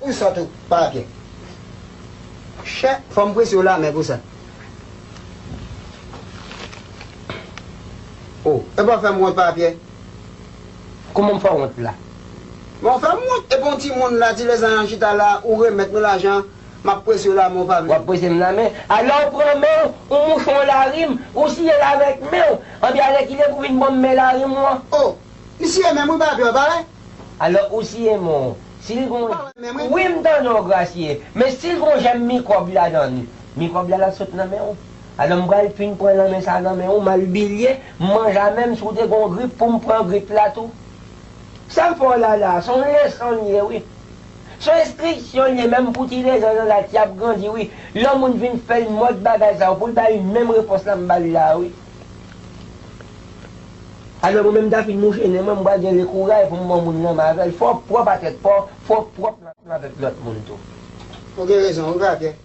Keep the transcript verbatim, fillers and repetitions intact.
Pou sa tou, Papyè. Chè, fò m prese w la, men pou sa. O, e pa fè m wont, Papyè. Kòman m fè w wont la? Bon, fè m wont, e bon timoun la, ti lèzanj an chita la, ou remèt mwen lajan, m ap prese w la, men w pa vle. W ap prese m la, men. Alò, w pran men w, ou mouche w lari m, ou siye l avèk men w. Anpi alèkile pou vin ban m men lari m, wan. O, misye menm, wi, Papyè, w pa wè? Alò, ou siye men w. Si l gon. Wi, m tande w, Grasye. Men si l gon jèm mikwòb ladan l, mikwòb la, l ap sot nan men w. Alò, m pral fin pran nan men sa nan men w, m al bilye, m manje a menm, si w te gon grip pou m pran grip la tou. Sa m fè w la la, se yon leson l ye, wi. Se yon enstriksyon l ye, menm pou ti lèzanj an la ki ap grandi, wi. Lè yon moun vin fè l mòd bagay sa yo, pou l ba li menm repons la m ba l la, wi. Alò, mwen menm, m ta fin mouche nen mwen, m pral gen lekouray pou m ban moun nan m avè l. Fò w pwòp a tèt pa w, fò w pwòp nan avèk lòt moun tou. Ou gen rezon, wi, Papyè.